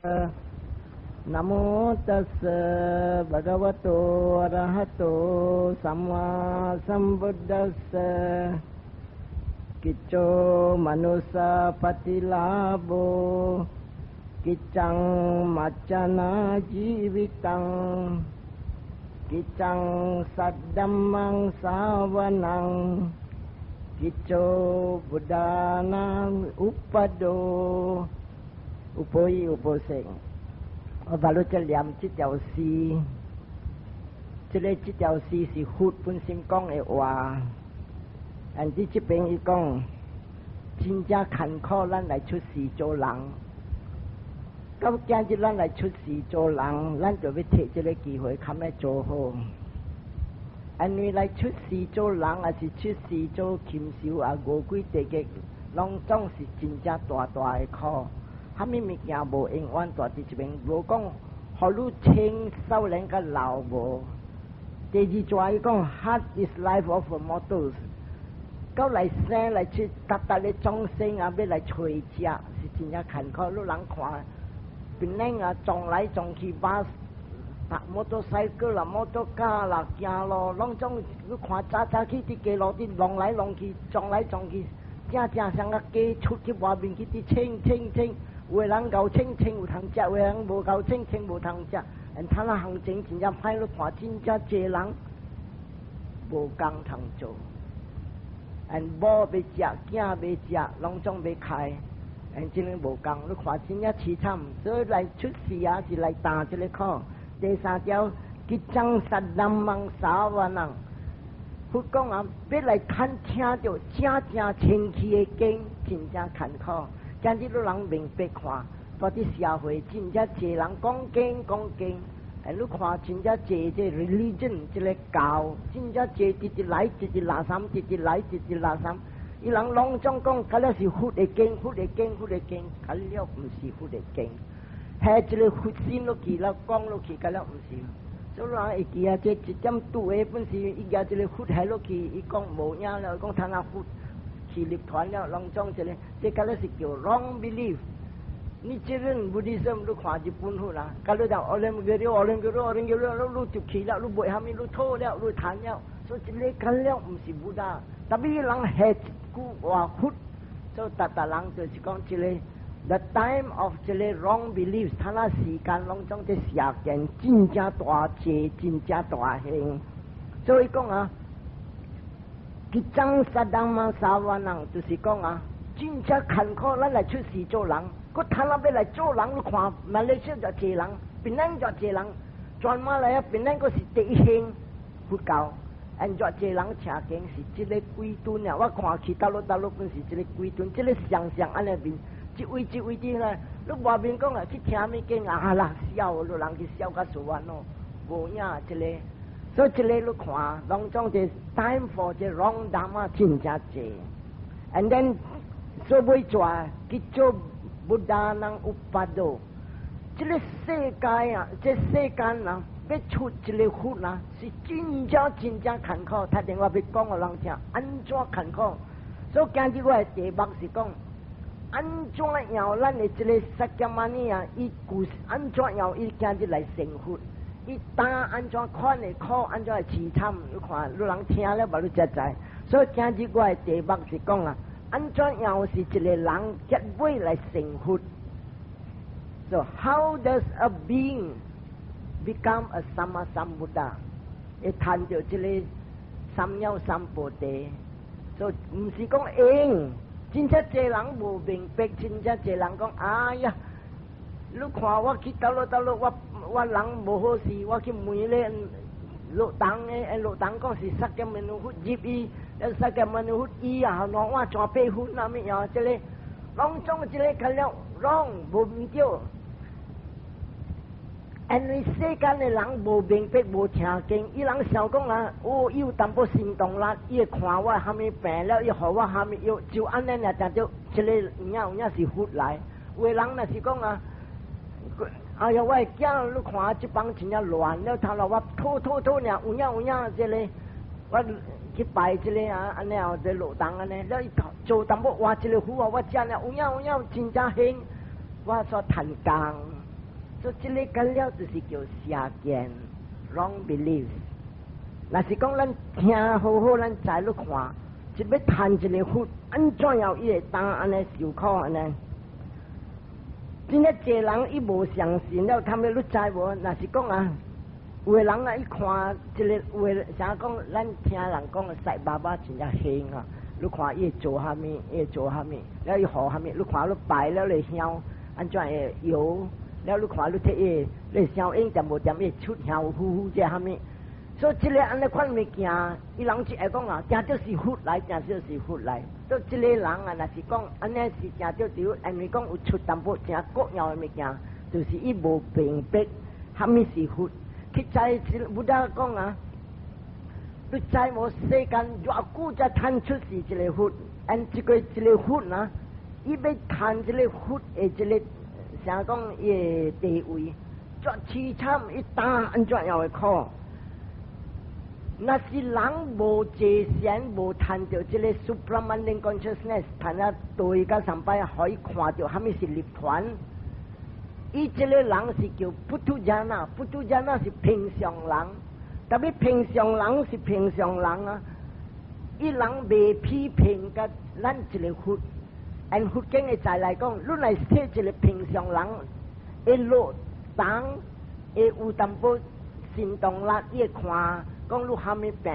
นะโมตัสสะภะคะวะโตอะระหะโตสัมมาสัมพุทธัสสะกิจโจมนุสาปฏิลาโภกิจจังมัจจนาชีวิตังกิจจังสัดดัมมังสาวนังกิจโจบุดานังอุปโดอุปโยอุปเสง我把你這念這條詩，這條詩是佛本身講的話，但佇這邊伊講，真正艱苦，咱來出世做人。到今日咱來出世做人，咱就欲提這个機會，較欲做好。因為來出世做人，抑是出世做禽獸啊，餓鬼地獄，攏總是真正大大的苦。啥物物件無永遠蹛佇這邊，無講予你青少年佮老無。第二句伊講，Hard is life of mortals。到來生來出，逐逐个眾生啊，欲來揣食是真正艱苦。你人看，檳城啊撞來撞去，巴搭摩托賽車啦、摩托卡啦、行路，攏總你看早早起佇街路頂弄來弄去，撞來撞去，正正像個雞出去外面去佇清清清。有的人夠清清有通食，有的人無夠清清無通食。因他那行情真正歹，你看真正濟人無工通做，𪜶某欲食，囝欲食，攏總欲開，𪜶這个無工，你看真正淒慘。所以來出世啊，是來擔這个苦。第三條，kiccaṃ saddhammaṃ savaнаṃ。佛講啊，欲來堪聽著正正清氣的經，真正艱苦。今日你人明白看，蹛佇社會真正濟人講經講經，哎，你看真正濟這 religion 這个教，真正濟直直來，直直垃圾，直直來，直直垃圾。伊人攏總講，敢若是佛的經，佛的經，佛的經，敢了毋是佛的經。彼這个佛心落去了，講落去，敢了毋是。所以人會記啊，這一點拄的本是伊舉這个佛下落去，伊講無影了，講他那佛去入團了，攏總這个，這敢若是叫 wrong belief。你這個 Buddhism 你看日本佛啦，甲你講阿彌陀佛，阿彌陀佛，阿彌陀佛，你就去了，你袂蝦米，你討了，你談了，所以這个敢了毋是 Buddha。Tapi 人下一句話佛，所以逐逐人就是講這个 the time of 這个 wrong beliefs，他那時間攏總這邪見真正大濟，真正大興。所以講啊，kiccaṃ saddhammaṃ savanaṃ，就是講啊，真正艱苦，咱來出世做人，閣他那欲來做人，你看馬來西亞就濟人，檳城就濟人，全馬來啊，檳城閣是第一興佛教。按怎濟人聽經是這个幾頓啊？我看去倒落倒落本是這个幾頓，這个上上按呢面，一位一位的咧，你外面講啊，去聽物經啊啦，笑，你人去笑甲數完咯，無影這个，所以這个你看，攏總是 time for 這 wrong dharma 真正濟，and then 做尾逝kicco buddhānaṃ uppado，這个世界啊，這世間啊。欲出一个佛啊，是真正真正艱苦。頭前我欲講予人聽，按怎艱苦？所以今日我的題目是講，按怎樣咱的這个釋迦牟尼啊，伊故按怎樣伊今日來成佛？伊擔按怎款的苦，按怎的淒慘？你看，你人聽了無？你才知。所以今日我的題目是講啊，按怎樣是一个人結尾來成佛？So how does a being become a Sammasambuddha？會趁著這个三藐三菩提，所以毋是講用，真正濟人無明白，真正濟人講，哎呀，你看我去佗落佗落，我人無好勢，我去問咧老童的，老童講是釋迦牟尼佛入伊，釋迦牟尼佛伊啊，攞我全八分啊物樣，這个攏總這个較了 wrong 無毋對。因為世間的人無明白、無聽經，伊人想講啊，哦，伊有淡薄神通力，伊會看我啥物病了，伊予我啥物藥，就按呢爾定著，這个有影有影是佛來。有的人若是講啊，哎呀，我的囝你看這幫真正亂了，頭路我討討討爾，有影有影這个，我去拜這个啊，按呢哦，這路童按呢，了伊做淡薄換一个符啊，我食了有影有影真正興，我煞趁工。所以這个干了就是叫邪見（wrong belief）。若是講咱聽好好，咱知你看，一欲趁一个佛，按怎樣伊會當按呢受苦按呢？真正濟人伊無相信了，他們你知無？若是講啊，有的人啊，伊看這个有的啥講，咱聽人講賽爸爸真正顯啊！你看伊會做啥物，伊會做啥物，了伊予啥物？你看你拜了咧香，按怎會搖？了你看你提伊，你香煙恬無恬，伊出香呼呼這啥物？所以這个按呢款物件，伊人就會講啊，定著是佛來，定著是佛來。所以這个人啊，若是講按呢是定著對，因為講有出淡薄誠國樣的物件，就是伊無明白啥物是佛。去知 Buddha 講啊，你知無世間偌久才趁出世一个佛，按這个一个佛啊，伊欲趁這个佛的這个，啥講伊的地位，絕淒慘，伊擔按怎樣的苦。若是人無坐禪，無趁著這个 supramundane consciousness，趁啊對甲上擺可以看著啥物是涅槃。伊這个人是叫 puthujjana，puthujjana 是平常人，特別平常人是平常人啊。伊人袂批評佮咱一个佛，按佛經的在來講，你若說一个平常人會落當，會有淡薄行動力，伊會看。講你啥物病，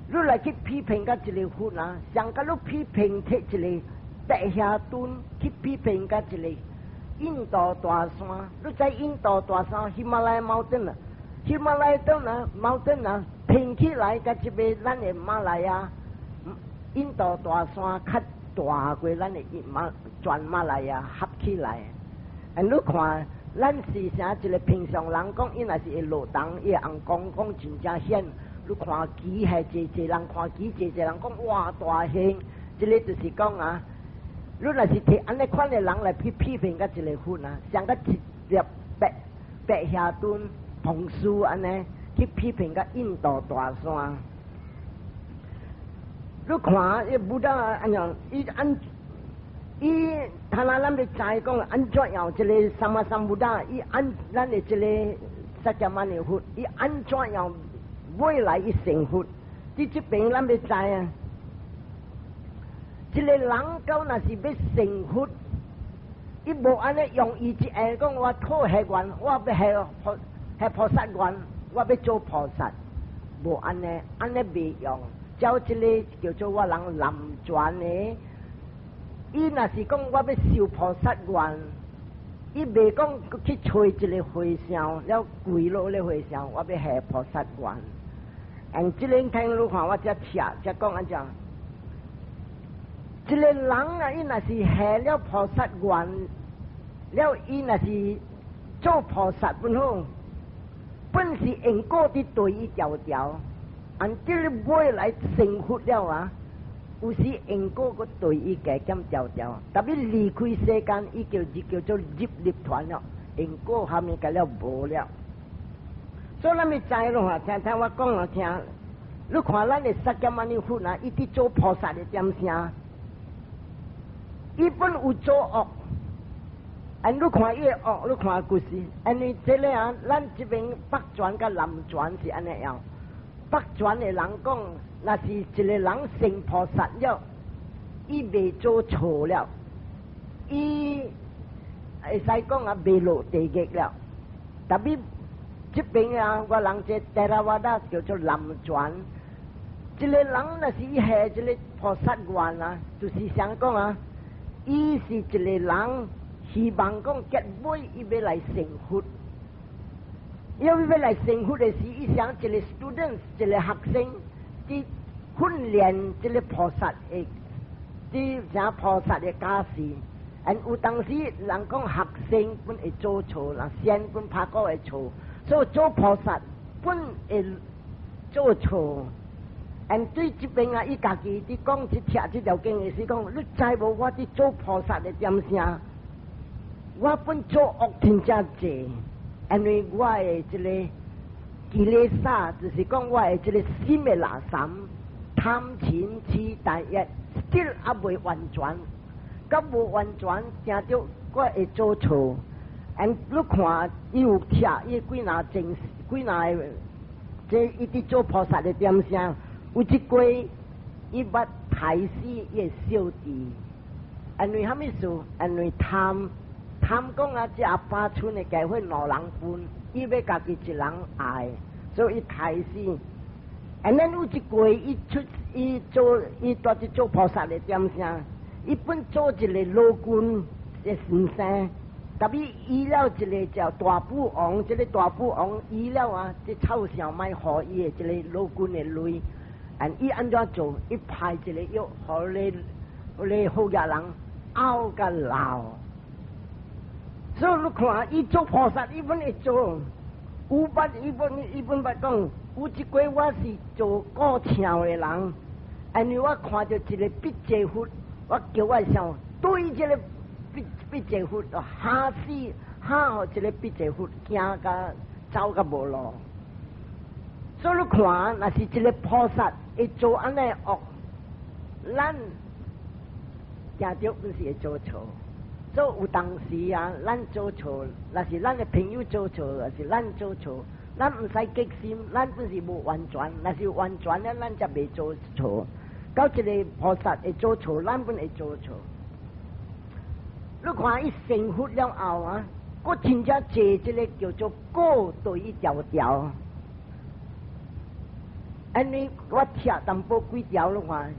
你來去批評佮一個佛啊，像佮你批評提一個白霞墩去批評佮一個印度大山，你知印度大山 Himalaya mountain 啊，Himalaya 啊，mountain 啊，拼起來佮這个咱的馬來亞印度大山較大過咱的馬全馬來亞合起來，and 你看，咱是啥一個平常人講，伊若是會落堂，伊會尪公講真正顯。你看機係濟濟人看機，濟濟人講哇大顯，這个就是講啊，你若是提按呢款的人來去批評佮一個佛啊，像佮一粒白白霞墩蓬書按呢去批評佮印度大山。你看伊 Buddha 按樣，伊按。伊，他那咱欲知講按怎樣這个 Sammasambuddha，伊按咱的這个釋迦牟尼佛，伊按怎樣未來伊成佛？佇這邊咱欲知啊，這个人到若是欲成佛，伊無按呢用伊一下講我討下願，我欲下菩下菩薩願，我欲做菩薩，無按呢，按呢袂用，照這个叫做我人南傳的。伊若是講我欲修菩薩願，伊袂講去揣一个和尚，了跪落咧和尚，我欲下菩薩願。嗯，這个聽你看我遮寫，遮講按怎？這个人啊，伊若是下了菩薩願，了伊若是做菩薩本好，本是因果佇對伊條條，按這个未來成佛了啊。有時因果閣對伊加減條條，特別離開世間，伊叫就叫做入涅槃了。因果下面個了無了。所以咱欲知咯哈，聽聽我講了聽。你看咱的釋迦牟尼佛啊，伊佇做菩薩的點聲，伊本有做惡，按你看伊的惡，你看故事，因為這个啊，咱這邊北傳佮南傳是按呢樣。北傳的人講，若是一個人成菩薩了，伊袂做錯了，伊會使講啊，袂落地獄了。特別這邊啊，我人這 Theravada 叫做南傳，這个人若是伊下這个菩薩願啊，就是想講啊，伊是一個人希望講結尾伊欲來成佛。因為欲來成佛的時，伊想一個 student 一個學生，佇訓練這個菩薩的，佇啥菩薩的教示。and 有當時人講學生本會做錯，人先本拍過會錯，所以做菩薩本會做錯。and 對這邊啊，伊家己佇講這聽這條經的時講，你知無？我佇做菩薩的點聲，我本做惡真正濟。因為我的這个 kilesa，就是講我的這个心的垃圾，貪嗔痴大欲，still 猶未完全，佮無完全，定著我會做錯。And 你看伊有拆伊幾若正幾若個，這伊佇做菩薩的點聲，有一過伊捌刣死伊的小弟，因為啥物事？因為貪貪講啊，這阿爸賰的家伙兩人分，伊欲家己一人愛，所以伊刣死。And then 有一過伊出伊做伊蹛佇做菩薩的點聲，伊本做一个老君的先生。特別醫了一個叫大富王，這個大富王醫了啊，這臭小莫予伊的這個老君的鐳，and 伊按怎做？伊派一個藥，予你好額人拗甲老。所以你看，伊做菩薩，伊本會做，有捌伊本伊本捌講，有一過我是做顧象的人，因為我看著一個筆濟佛，我叫我想對這個。筆筆濟佛嚇死嚇，予這個筆濟佛驚甲走甲無路。所以你看，若是這個菩薩會做按呢惡，咱定著毋是會做錯。所以有當時啊，咱做錯，若是咱的朋友做錯，抑是咱做錯，咱毋使激心，咱本是無完全，若是完全了，咱才袂做錯。到這個菩薩會做錯，咱本會做錯。你看伊成佛了後啊，閣真正濟這个叫做果對伊條條。按呢我拆淡薄幾條你看，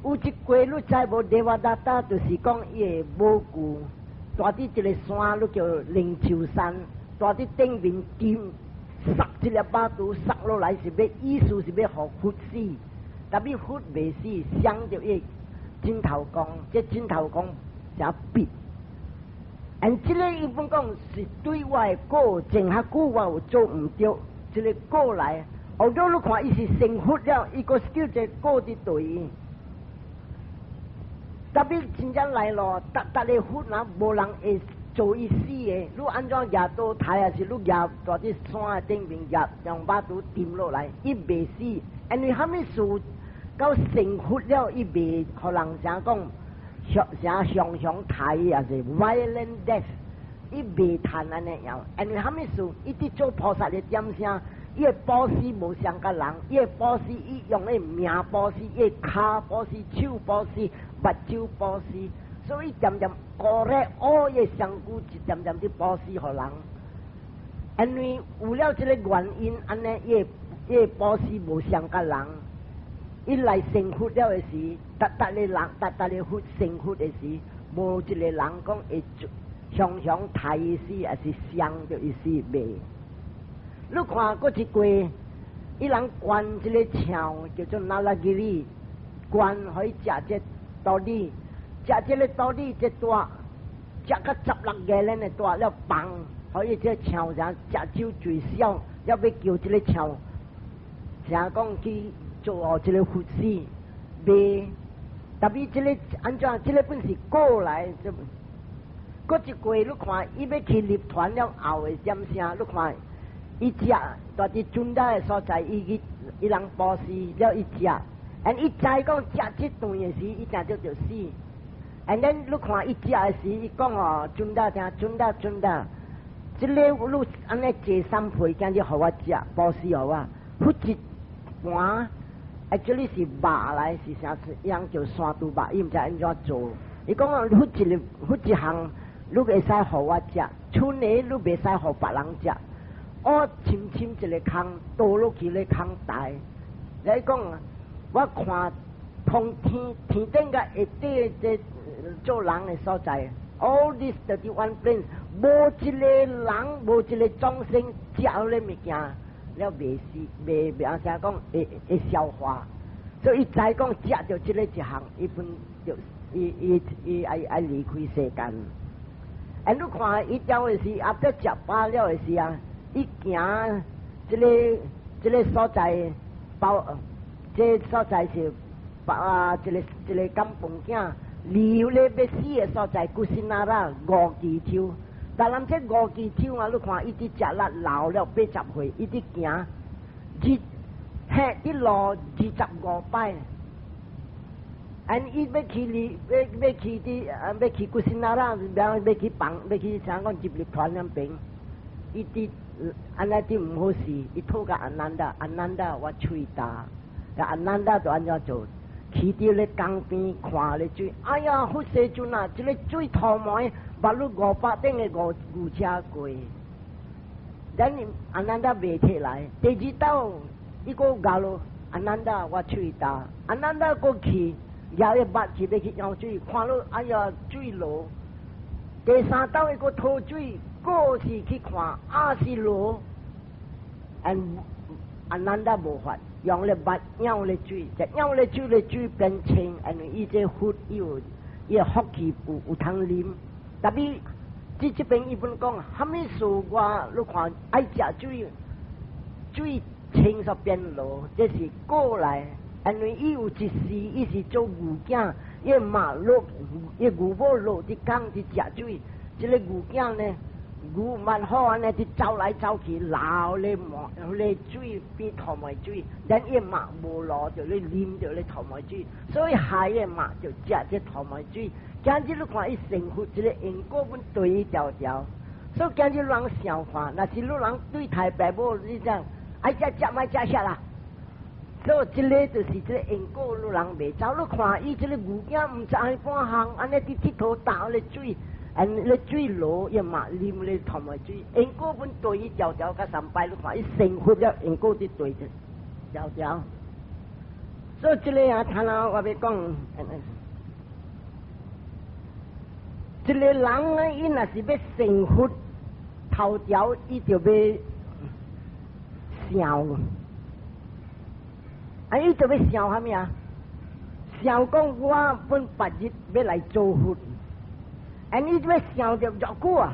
有一過你知無？Devadatta 就是講伊的母舅，蹛佇一個山，你叫靈鷲山，蹛佇頂面金殺一粒肉毒殺落來是欲意思是欲予佛死，但是佛袂死，傷著伊枕頭功，這枕頭功誠筆。And 這个伊本講是對我的果，前較久我有做毋對，這个果來，後頭你看伊是成佛了，伊閣叫這果佇對伊。特別真正來咯，逐逐个佛啊，無人會做伊死的。你按怎舉刀刣，抑是你舉蹛佇山頂面舉用肉毒沉落來，伊袂死。因為啥物事到成佛了，伊袂予人啥講，啥雄雄刣，抑是 violent death，伊袂趁按呢樣。因為啥物事？伊佇做菩薩的點聲，伊的布施無相佮人，伊的布施伊用的命布施，伊的跤布施、手布施、目睭布施，所以漸漸過咧，哦，伊身軀一點點佇布施予人。因為有了這個原因，按呢，伊的布施無相佮人。伊來成佛了的時，逐逐個人，逐逐個佛成佛的時，無一個人講會雄雄刣伊死，抑是傷著伊死袂。你看閣一過，伊人關這个象叫做 Nalagiri，關予伊食這道理，食這个道理這大，食甲16個人的大了放，予伊這象啥食酒醉少，猶欲叫這个象，啥講去做予這个佛死，袂。特別這个按怎？這个本是過來，這閣一過你看，伊欲去涅槃了後的點聲，你看。伊食蹛佇尊大的所在，伊去伊人布施了，伊食，and 伊知講食這頓的時，伊定著著死。And then 你看伊食的時，伊講哦，尊大聽，尊大尊大，這個你按呢坐三倍，今日予我食，布施予我，佛一盤，actually 是肉來，是啥樣叫山豬肉，伊毋知按怎做。伊講哦，佛一個佛一項，你會使予我食，賰的你袂使予別人食。我深深一个空倒落去咧空台，來講，我看通天天頂共下底這做人的所在，all this 31 planes，無一个人，無一个眾生食彼个物件了袂死，袂袂按怎講會會消化，所以伊知講食著這个一項，伊本就伊伊伊愛愛離開世間。And 你看伊了的時，後壁食飽了的時啊。伊行這个這个所在，包這个所在是包啊，一个一个金鳳鏡，離咧欲死的所在，Kusinara 五支丘。但人這五支丘啊，你看伊佇食力老了80歲，伊佇行，二嘿佇路25擺。And 伊欲去哩，欲去佇，欲去 Kusinara，欲去放，欲去啥講入入團那邊，伊佇按呢佇毋好勢，伊討共阿難達，阿難達我喙焦，阿難達就按怎做？去佇咧江邊看咧水，哎呀，佛世尊啊，這個水塗糜，目汝500頂的牛牛車過。咱阿難達袂提來，第二道伊閣咬咯，阿難達我喙焦，阿難達閣去。舉个目去欲去舀水，看著哎呀水濁。第三道伊閣討水，閣是去看，也是濁。And 阿難達無法，用咧目舀咧水，就舀咧水咧水變清，因為伊這佛伊有伊福氣有通啉。Tapi 這邊伊本講，啥物事我你看愛食水，水清煞變濁，這是過來。因為伊有一世，伊是做牛囝，伊媽落，伊牛母落佇江佇食水，這個牛囝呢，牛蠻好按呢，佇走來走去，流咧毛咧水變塗糜水，咱伊媽無路就咧啉著咧塗糜水，所以害伊媽就食這塗糜水。今日你看伊成佛，這個因果本對伊條條，所以今日人想看，若是你人對待爸母，你講愛食食莫食遐啦。所以這個就是這個因果，你人袂走。你看伊這個牛囝毋知按半項，按呢佇𨑨迌焦咧水，按咧水濁，伊嘛啉咧塗糜水。因果本對伊條條佮三擺，你看伊成佛了，因果佇對著條條。所以這個啊，聽啦，我欲講，一個人呢，伊若是欲成佛，頭條伊就欲想。啊！伊就欲想啥物啊？想講我本別日欲來做佛，啊！伊欲想著偌久啊？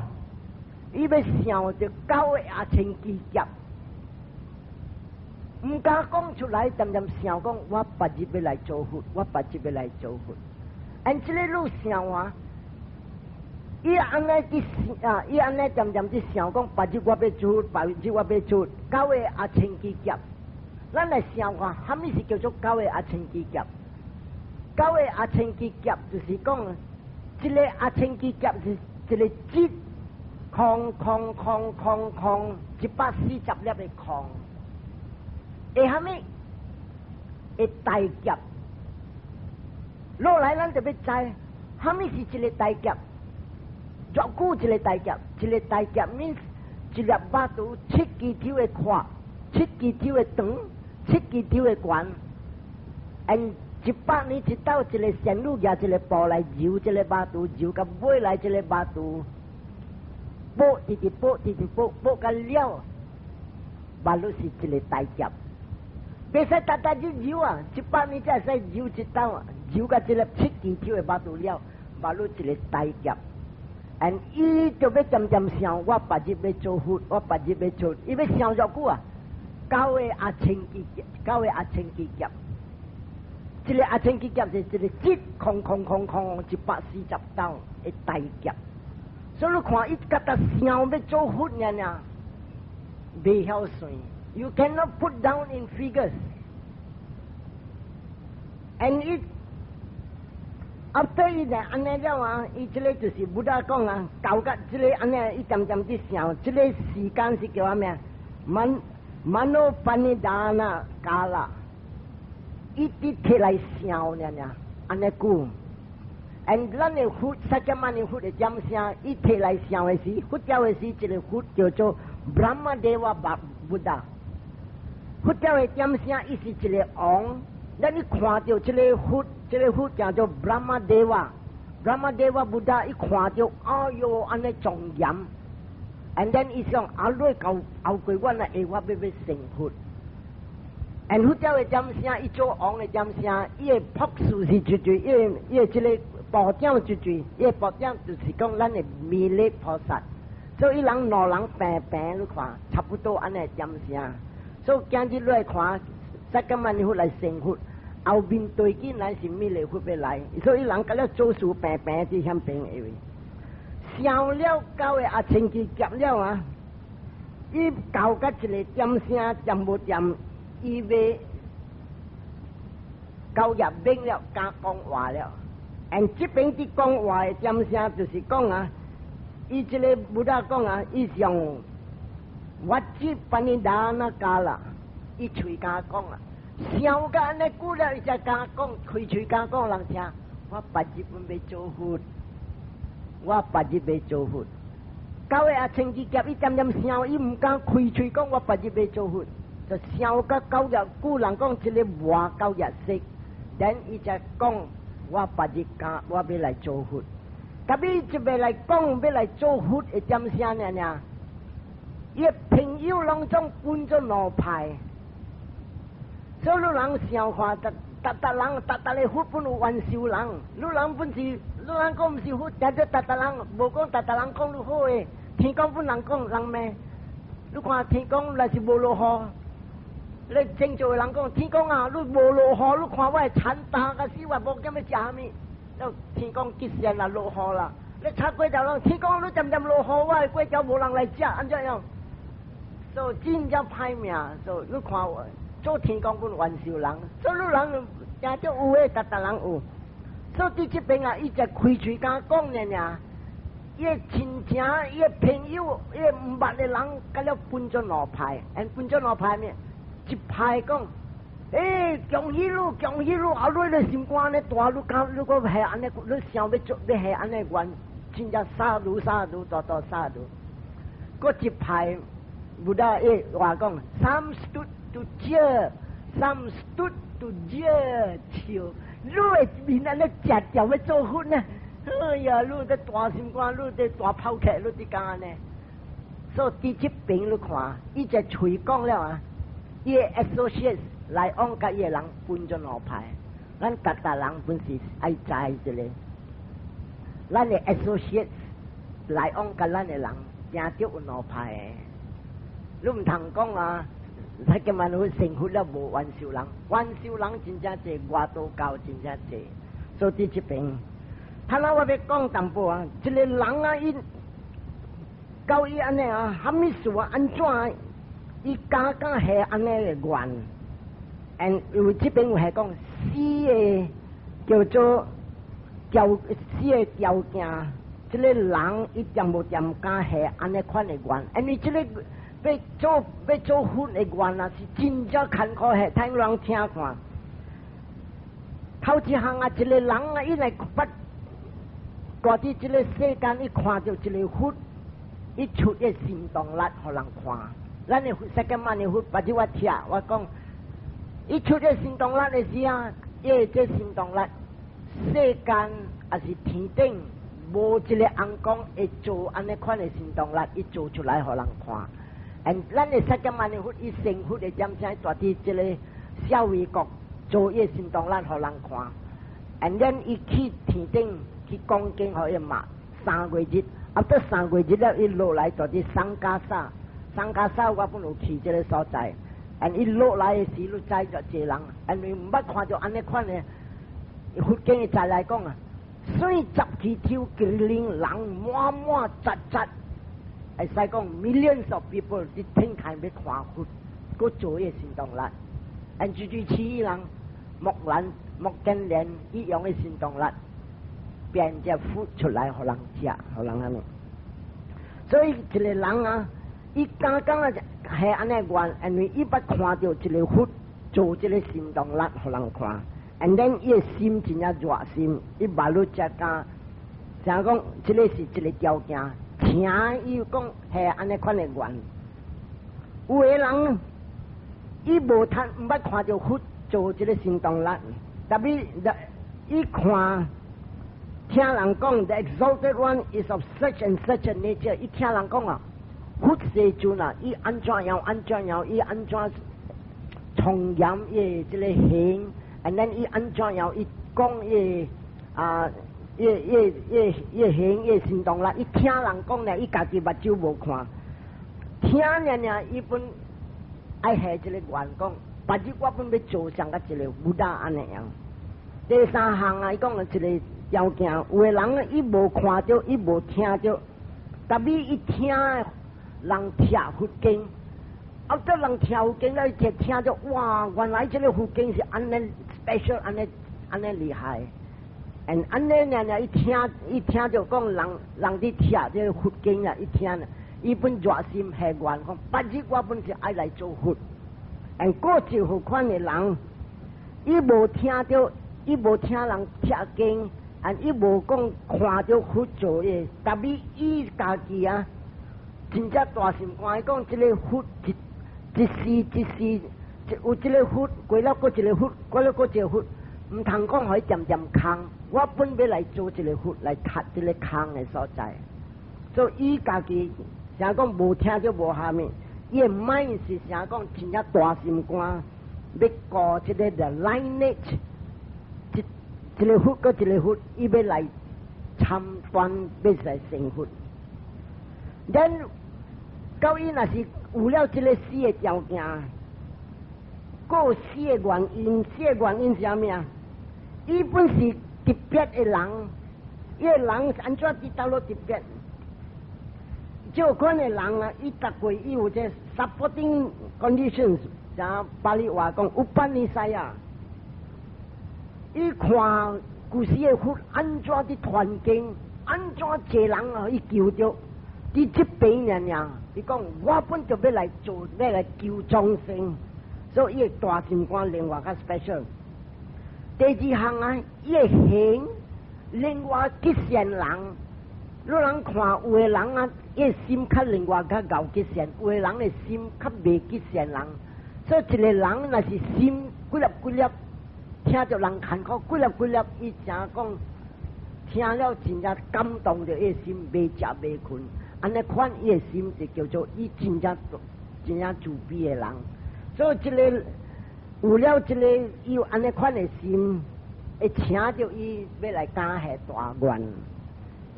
伊欲想著九個阿僧祇劫，毋敢講出來，恬恬想講我別日欲來做佛，我別日欲來做佛。按這個你想啊，伊按呢佇啊，伊按呢恬恬佇想講別日我欲做，別日我欲做，九個阿僧祇劫。咱來想看，啥物是叫做九個阿僧祇劫？九個阿僧祇劫就是講，這個阿僧祇劫是一個節空空空空空140粒的空，會啥物？會大劫。落來咱就欲知，啥物是一個大劫？偌久一個大劫？一個大劫 means 一粒肉肚七支手的闊，七支手的長。七支手的懸，and 100年一到一個仙女舉一個布來揉這個肉肚，揉到尾來這個肉肚，剝直直剝直直剝剝甲了，肉肚是一個大劫，袂使逐逐日揉啊，100年才會使揉一道，揉甲這個七支手的肉肚了，肉肚一個大劫。And 伊就欲漸漸想，我別日欲做佛，我別日欲做，伊欲想偌久啊？九個阿僧祇劫，九個阿僧祇劫，這個阿僧祇劫是一個節空空空空140道的大劫，所以你看伊覺得想欲做佛爾爾，袂曉算。You cannot put down in figures. And it after 伊就按呢了啊，伊這個就是 Buddha 講啊，搞甲這個按呢，伊漸漸佇想，這個時間是叫啥物啊？Mano pannidhana kala，伊直提來想爾爾，按呢久。And 咱的佛釋迦牟尼佛的掌聲，伊提來想的時，佛教的時，一個佛叫做 Brahma Deva Buddha。佛教的掌聲，伊是一個王。咱一看著這個佛，這個佛叫做 Brahma Deva，Brahma Deva Buddha，一看著，哎喲，按呢莊嚴。And then 伊想，後來到後過阮來會我欲成佛。And 佛教的掌聲，伊做王的掌聲，伊的朴素是絕對，伊的這個部長絕對，伊的部長就是講咱的彌勒菩薩。所以人兩人平平你看，差不多按呢掌聲。所以今日來看，釋迦牟尼佛來成佛，後面對緊來是彌勒佛欲來，所以人佮了做事平平佇遐邊的位。想了九個阿僧祇劫了啊！伊到甲一個點聲，點無點，伊欲九業明了，敢講話了。And 這邊佇講話的點聲就是講啊，伊這个 Buddha 講啊，伊上 vacī paṇidhāna kāla，伊喙敢講啊，想甲按呢久了，伊才敢講，開喙敢講人聽。我別日本欲做佛，我別日欲做佛。九月啊，千幾劫，伊點點想，伊毋敢開喙講我別日欲做佛，就想甲9月久人講這个無九月色，then 伊才講我別日敢，我欲來做佛。特別就欲來講欲來做佛的點聲爾爾，伊朋友攏總分做兩派，所以你人想看，逐逐逐人，逐逐个佛本有冤仇人，你人本是，你人講毋是佛，聽著逐逐人，無講逐逐人講你好的，天公本人講人罵，你看天公若是無落雨，你正做的人講天公啊，你無落雨，你看我的田焦甲死，我無劍欲食啥物？了天公結線啦，落雨啦。你炒粿條人，天公你恬恬落雨，我的粿條無人來食，按怎樣？所以真正歹命，所以你看我做天公本冤仇人，所以你人聽著有的，逐逐人有。所以佇這邊啊，伊才開喙敢講爾爾，伊的親情、伊的朋友、伊的毋捌的人，甲了分做兩派，and 分做兩派咩？一派講，欸，恭喜你，恭喜你，啊！你的心肝按呢大，你敢你閣下按呢？你想欲做欲下按呢願，真正 sadhu sadhu，大大 sadhu。閣一派，Buddha 的話講，some stood to jeer，some stood to jeer，笑，你的面按呢食掉欲做佛呢？哎呀，你這大心肝，你這大拋客，你佇敢按呢？所以佇這邊你看，伊隻喙講了啊，伊的 associate 來往佮伊的人分做兩派，咱逐逐人本是愛知一个，咱的 associate 來往佮咱的人，定著有兩派的。你毋通講啊，釋迦牟尼成佛了無冤仇人，冤仇人真正濟，外道教真正濟。所以佇這邊，他那我欲講淡薄啊，一个人啊，伊到伊按呢啊，啥物事啊，按怎，伊敢敢下按呢的願。And 因為這邊有係講四個叫做條四個條件，這个人伊恬無恬敢下按呢款的願，因為這个欲做佛的願啊，是真正艱苦下，聽人聽看。頭一項啊，一個人啊，伊來捌蹛佇這個世間，伊看著一个佛，伊出個神動力，予人看。咱的釋迦牟尼佛，別日我聽我講。伊出個神動力的時啊，伊這神動力，世間抑是天頂，無一个尪公會做按呢款的神動力，伊做出來予人看。And 咱的釋迦牟尼佛，伊成佛的點聲，蹛佇這个舍衛國做伊的神動力予人看。And then 伊去天頂去講經予伊媽3個月日，啊，得三個月日了，伊落來蹛佇桑伽薩，桑伽薩我本有去這个所在。And 伊落來的時，你知著濟人，因為毋捌看著按呢款的佛經的在來講啊，所以十去抽吉靈人滿滿雜雜，會使講 millions of people 佇天台欲看佛，閣做伊的神動力。And 這對起人目蘭目犍連伊用的神動力，變隻佛出來予人食，予人按呢。所以一個人啊，伊敢敢啊係按呢願，因為伊捌看著一个佛做這个神動力予人看，and then 伊的心真正熱心，伊目睭才敢，像講這个是一个條件，聽伊講係按呢款的願。有的人伊無通毋捌看著佛做這个神動力，特別伊看聽人講，the exalted one is of such and such a nature，伊聽人講啊。佛世尊啊，伊按怎樣按怎樣，伊按怎莊嚴伊這个形，and then 伊按怎樣伊講伊啊，伊伊伊伊形伊行動啦，伊聽人講咧，伊家己目睭無看，聽爾爾，伊本愛下這个願講，別日我本欲做像佮一个 Buddha 按呢樣。第三項啊，伊講的一个條件，有的人伊無看著，伊無聽著，特別伊聽人聽佛經，啊，這人聽佛經了，伊聽聽著，哇，原來這个佛經是按呢 special 按呢按呢厲害。And 按呢爾爾伊聽著講人人佇聽這個佛經啊，伊聽，伊本熱心下願講，別日我本是愛來做佛。And 閣一款的人，伊無聽著，伊無聽人聽經，and 伊無講看著佛做的，但是伊家己啊，真正大心肝，講這个佛一一時一時，有這个佛過了閣一个佛，過了閣一个佛，毋通講予伊漸漸空。我本欲來做一个佛來刣這个空的所在，所以伊家己啥講無聽著無蝦米，伊的 mind 是啥講真正大心肝，欲顧這个 the lineage，一一个佛閣一个佛，伊欲來參觀，欲來成佛。Then 到伊若是有了這个四个條件，閣有四个原因，四个原因是啥物啊？伊本是特別的人，伊个人按怎佇佗落特別？這款的人啊，伊逐過伊有這 supporting conditions，像巴利話講 upanissaya。伊看舊時的佛按怎佇傳經，按怎濟人啊，伊求著佇這邊爾爾，伊講我本就欲來做，欲來救眾生，所以伊的大心肝另外較 special。第二項啊，伊的行另外結善人，你人看有的人啊，伊的心較另外較𠢕結善，有的人的心較袂結善人。所以一个人若是心幾粒幾粒，聽著人艱苦幾粒幾粒，伊誠講聽了真正感動著伊的心，袂食袂睏。按呢款伊的心就叫做伊真正真正慈悲的人。所以這个有了這个有按呢款的心，會請著伊欲來敢下大願。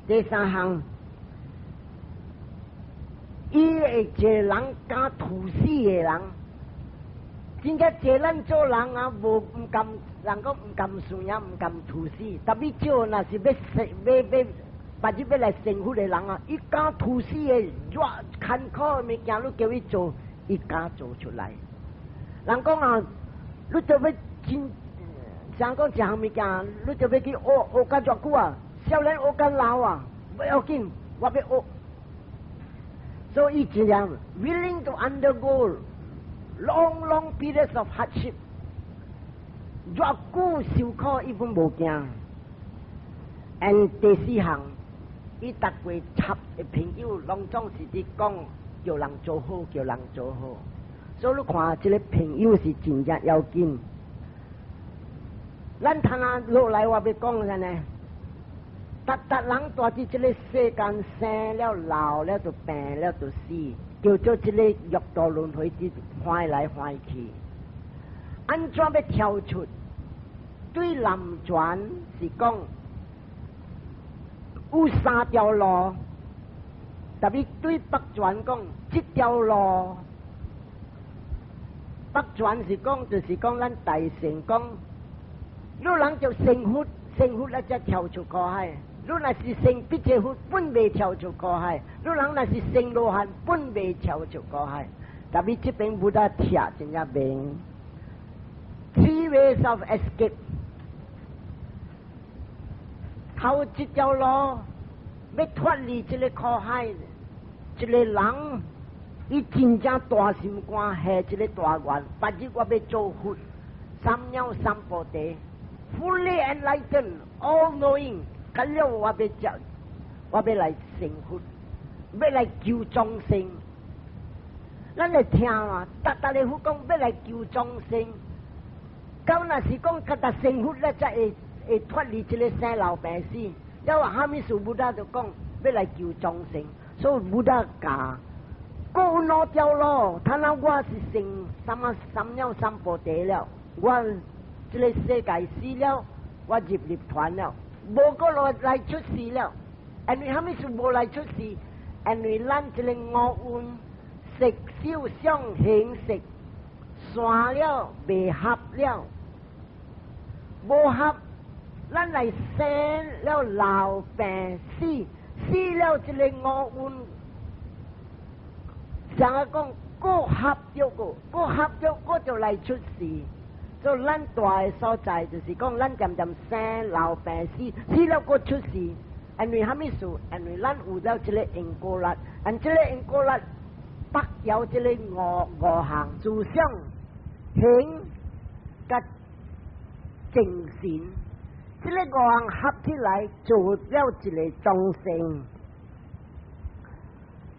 第三項，伊會一个人敢赴死的人，真正濟咱做人啊，無毋甘，人講毋甘輸贏，毋甘赴死。特別少若是欲生欲欲，別日欲來成佛的人啊，伊敢赴死的，偌艱苦的物件，你叫伊做，伊敢做出來。人講啊，你著欲真，像講一項物件，你著欲去學學甲偌久啊？少年學甲老啊，不要緊，我欲學。所以這樣 willing to undergo long long periods of hardship，偌久受苦伊本無驚。And 第四項，伊逐過插的朋友，攏總是佇講叫人做好，叫人做好。所以你看，這个朋友是真正要緊。咱聽啊落來，我欲講啥呢？逐逐人蹛佇這个世間生了老了就病了就死，叫做這个六道輪迴佇換來換去。按怎欲跳出？對南傳是講有三條路，特別對北傳講一條路。北傳是講就是講咱大乘講，你人就成佛，成佛了才跳出苦海。你若是成必這佛，本袂跳出苦海；你人若是成羅漢，本袂跳出苦海。特別這邊 Buddha 聽真正明，Three ways of escape。頭一條路欲脫離這个苦海，一个人伊真正大心肝下一个大願，別日我欲做佛，三藐三菩提，fully enlightened, all knowing，咁了我欲做，我欲來成佛，欲來救眾生。咱來聽啊，逐逐个佛講欲來救眾生，到若是講較達成佛咧，才會會脫離這个生老病死。了蝦米事 Buddha 就講欲來救眾生，所以 Buddha 教，閣有兩條路，他若我是成什麼三藐三菩提了，我這个世界死了，我入涅槃了，無閣來來出世了。因為蝦米事無來出世？因為咱這个五蘊色受想行識散了，袂合了，無合，咱來生了老病死，死了這个五蘊，像我講，閣合著閣，閣合著閣就來出世。所以咱蹛的所在就是講，咱漸漸生老病死，死了閣出世。因為啥物事？因為咱有了這个因果力，and 這个因果力縛牢這个五項思想、行、佮精神，這个五項合起來做了一个眾生。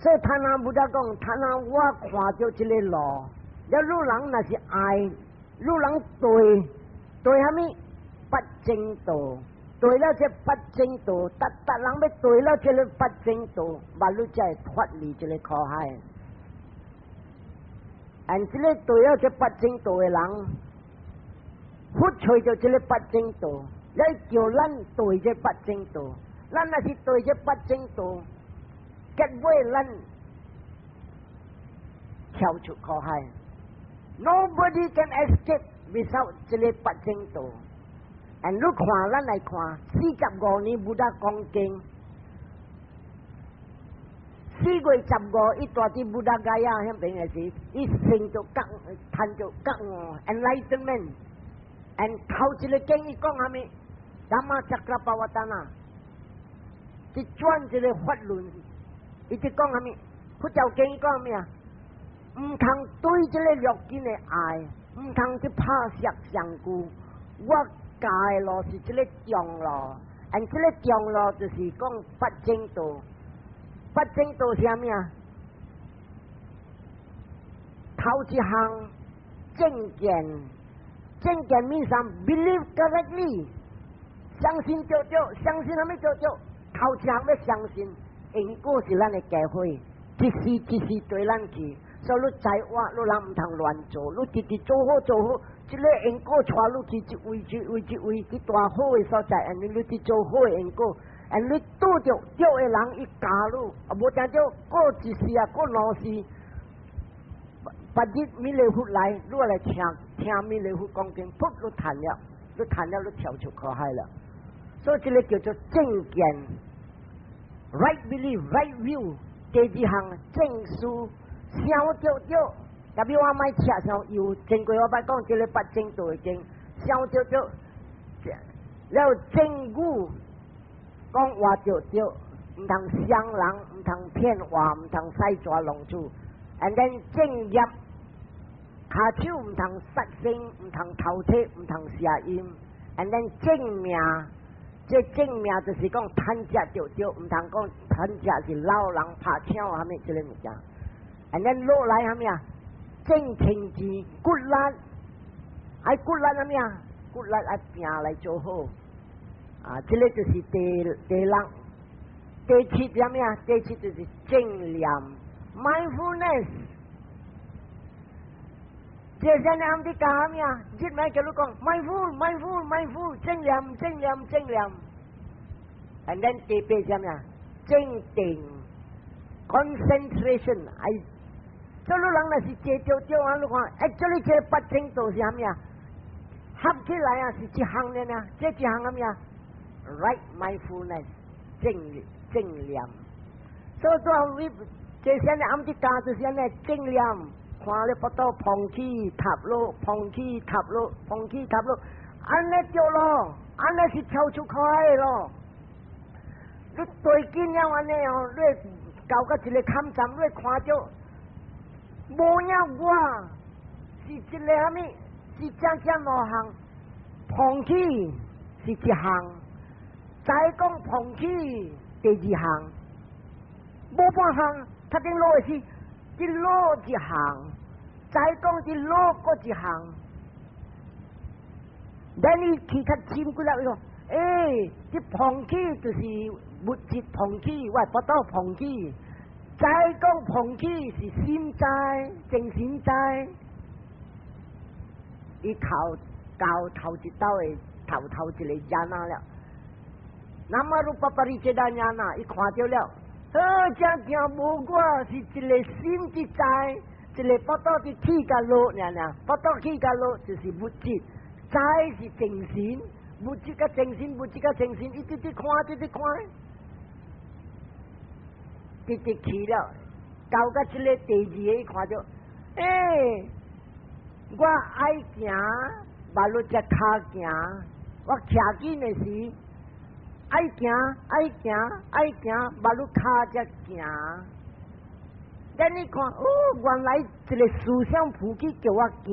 所以坦那 Buddha 講，坦那我看著這个路，了汝人若是愛，汝人對對啥物？八正道，對了這八正道，逐逐人欲對了這个八正道，嘛汝才會脫離這个苦海。And 這个對了這八正道的人，佛揣著這个八正道，來叫咱對這八正道。咱若是對這八正道，結尾咱跳出苦海。Nobody can escape without 這个八正道。And 你看，咱來看，45年 Buddha 講經，4月15，伊蹛佇 Buddha Gaya 彼邊的時，伊成就覺，趁著覺悟，enlightenment。And 頭一个經伊講啥物？Dhammacakkappavattana，伊轉這个法輪，伊就講啥物？佛教經伊講啥物啊？毋通對這个六根的愛，毋通去拍攝相顧。我教的路是這个中路，and 這个中路就是講八正道。八正道是啥物啊？頭一項正見，正見 means believe correctly，相信對對，相信啥物對對？頭一項欲相信，因果是咱的家伙，一時一時綴咱去。所以你知我，你人毋通亂做，你直直做好做好，這个因果帶你去一位一位一位去蹛好的所在，and 你直做好的因果，and 你拄著對的人伊教你，啊無定著過一世啊，過兩世，別日彌勒佛來，你來聽聽彌勒佛講經，噗，你趁了，你趁了，你跳出苦海了。所以這个叫做正見，right belief，right view。第二項正思，想著對，特別我莫吃傷油，前過我捌講這个八正道的經，想著對，了正語講話對對，毋通傷人，毋通騙話，毋通使蛇弄珠。And then 正業，跤手毋通殺生，毋通偷竊，毋通邪淫。And then 正命，這正命就是講趁食對對，毋通講趁食是摟人拍搶啥物這个物件。And then 落來啥物啊？正清淨骨力，愛骨力啥物啊？骨力愛拼來做好。啊，這个就是第六、第七啥物啊？第七就是正念，mindfulness。這些人佇教啥物啊？日暝叫你講 mindful，mindful，mindful，正念，正念，正念。And then 第八啥物啊？正定，concentration。哎，這你人若是坐著著啊，你看，哎，這裡這八正道是啥物啊？合起來啊，是一項爾啊，這一項啥物啊？Right mindfulness，正念。所以做這些人暗佇教就是按呢正念，看咧腹肚膨起塌落，膨起塌落，膨起塌落，按呢對咯，按呢是跳出苦海咯。你對緊了按呢哦，你到到一个坎站，你看著無影我，是一个啥物？是正正兩項，膨起是一項，再講膨起第二項，無半項，頭頂落的是這落一項，再講這落閣一項，等你去較深幾粒，伊講，欸，這膨起就是物質膨起，我腹肚膨起，再講膨起是心知，精神知，伊頭到頭一道的頭頭一个 jhana 了，namarupa pariccheda ñāṇa，伊看著了，好，正正無我是一个心佇知，一个腹肚佇起佮落爾爾，腹肚起佮落就是物質，知是精神，物質佮精神，物質佮精神，伊直直看，直直看，直直去了，到到這个第二个，伊看著，欸，我愛行，目睭隻跤行，我徛緊的時，愛行愛行愛行，目睭跤才行。等你看，哦，原來一個思想浮起叫我行，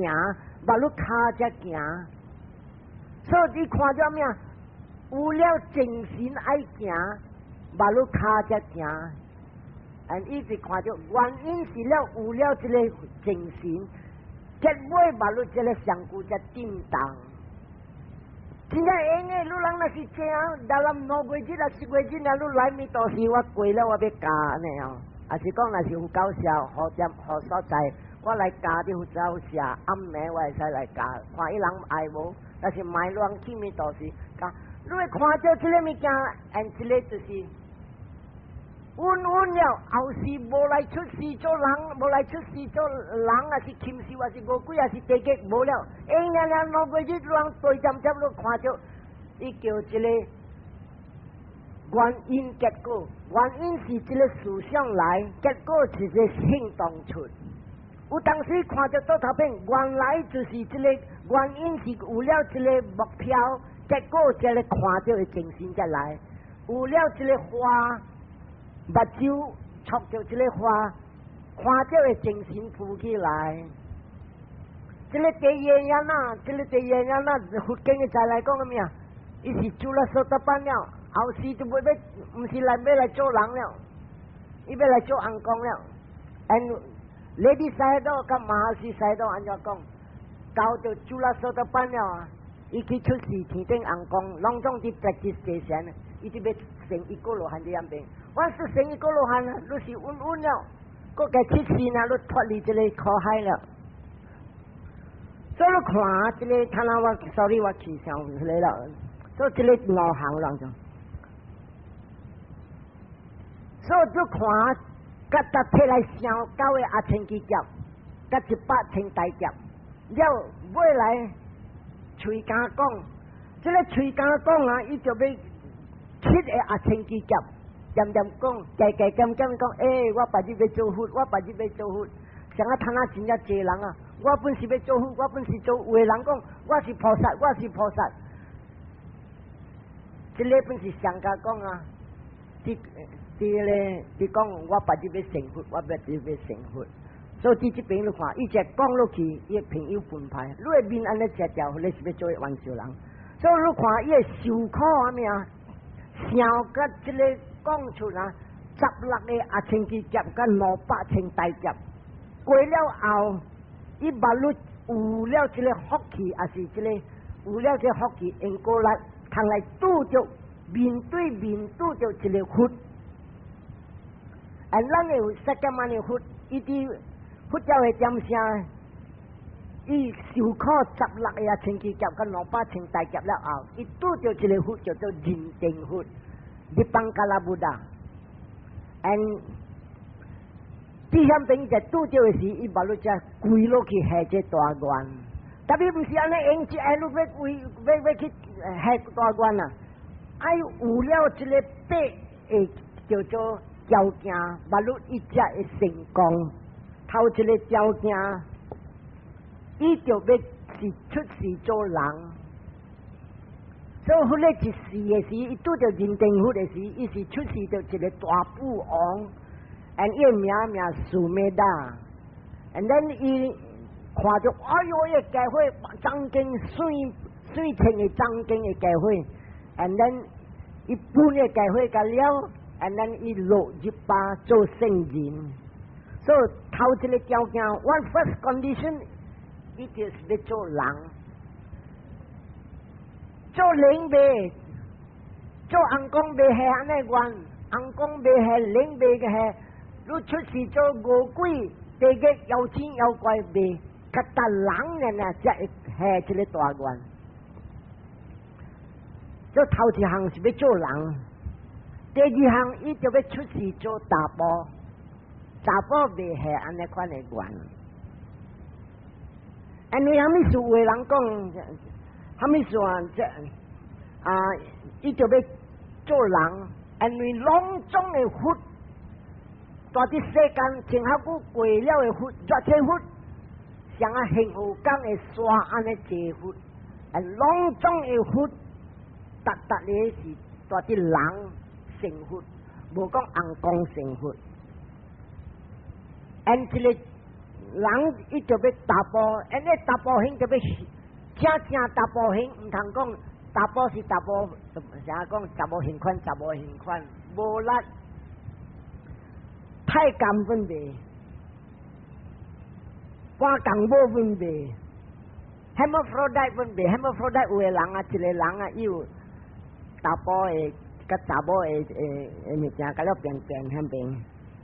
目睭跤才行。所以你看著咩？有了精神愛行，目睭跤才行。And 一直看著原因是了有了這個精神，結尾目睭這個身軀才振動。真正閒的，你人若是這樣，dalam 2個月啊，4個月啊，你來彌陀寺，我過了我欲教按呢哦。抑是講若是佛教社，好點好所在，我來教佇佛教社，暗暝我會使來教，看伊人愛無。但是莫亂去彌陀寺教，你會看著這個物件，and 這個就是穩穩了，後世無來出世做人，無來出世做人，抑是禽獸，抑是餓鬼，抑是地獄，無了。哎呀呀，2個月人對針針都看著，伊叫這個原因結果，原因是這個思想來，結果是這個行動出。有當時看著倒頭變，原來就是這個原因是有了這個目標，結果這個看著的精神才來。有了這個花，目睭觸著這個花，看著的精神浮起來。這個第一原因啊，這個第一原因啊，佛經的再來講個咩啊？伊是做了索達班了，後世就欲欲，毋是來欲來做人了，伊欲來做尪公了。And Ledi Sayadaw 佮 Mahasi Sayadaw 按怎講？到著做了索達班了啊！伊去出世天頂尪公，攏總佇 practice 坐禪，伊就欲成一果羅漢這樣邊。我是成一果羅漢啊，你是穩穩了，閣加七世呢，你脫離這個苦海了。所以你看這個，睇下我，sorry 我去上來了。所以這個兩項當中，所以你看，佮搭提來想九個阿僧祇劫，佮100千大劫，了尾來喙敢講，這個喙敢講啊，伊就欲七個阿僧祇劫，漸漸講，加加減減講，欸，我別日欲做佛，我別日欲做佛，像啊，睇下真正濟人啊，我本是欲做佛，我本是做，有的人講我是菩薩，我是菩薩。這個本是上家講啊，佇佇咧佇講我別日欲成佛，我別日欲成佛。所以佇這邊你看，伊只講落去，伊的朋友分派，你的面按呢食掉，你是欲做冤仇人。所以你看伊的受苦啊咩啊，想佮這個講出啊，16個阿僧祇劫佮200千大劫，過了後，伊目睭有了這個福氣，抑是這個有了這個福氣，用過來。通來拄著面對面拄著一個佛，啊，咱的釋迦牟尼佛，伊佇佛教的點聲，伊受苦16個阿僧祇劫佮200千大劫了後，伊拄著一個佛叫做認定佛，Dipankara Buddha。And 佇遐邊在拄著的時，伊目睭才跪落去下這大願。特別毋是按呢用一下路欲跪欲欲去下大願啊！愛有了這個八個叫做條件，目睭伊才會成功。頭一個條件，伊就欲是出世做人。所以佛咧一世的時，伊拄著認定佛的時，伊是出世做一個大富翁，and 伊的名名 Sumedha，and then 伊看著，哎喲，伊個家伙欉間媠媠穿的欉間的家伙，and then 伊分的家伙甲了，and then 伊落入巴做聖人。所以頭一個條件，one first condition，伊就是欲做人，做人袂，做尪公袂下按呢願，尪公袂下，人袂下，你出世做餓鬼、地獄、妖精、妖怪袂，較達人呢，才會下這個大願。這頭一項是欲做人，第二項伊就欲出世做查埔，查埔袂下按呢款的願。因為啥物事有的人講，啥物事啊？這啊，伊就欲做人，因為攏總的佛，蹛佇世間前較久過了的佛，熱天佛，像啊幸福港的沙按呢濟佛。啊，攏總的佛，逐逐個是蹛佇人成佛，無講尪公成佛。And 這個人伊就欲踏步，and 咧踏步行就欲正正踏步行，毋通講查埔是查埔，成日講查某形款，查某形款，無力，太監阮袂，半工某阮袂，hermaphrodite 阮袂，hermaphrodite 有的人啊，一個人啊，伊有查埔的佮查某的的的物件，佮了變變遐邊，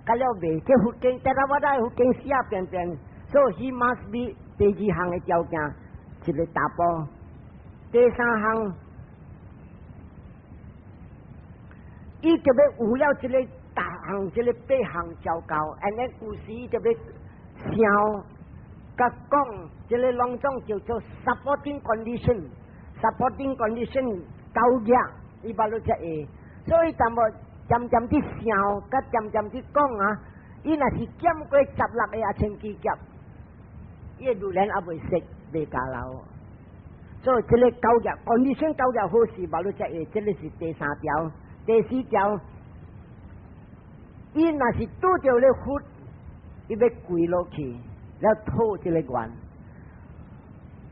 佮了袂，這佛經，得啦我來佛經寫變變，所以 he must be 第二項的條件，一個查埔，第三項，伊就欲有了這個逐項，這個八項交夠，按呢有時就欲想佮講，這個攏總叫做 supporting condition，supporting condition 夠額，伊捌你才會，所以淡薄漸漸佇想，佮漸漸佇講啊，伊若是減過16個阿僧祇劫，伊的如蓮猶未熟，未加老。所以這個夠額 condition 夠額好勢，捌你才會，這個是第三條。第四條，伊若是拄著咧佛，伊欲跪落去，了討這個願。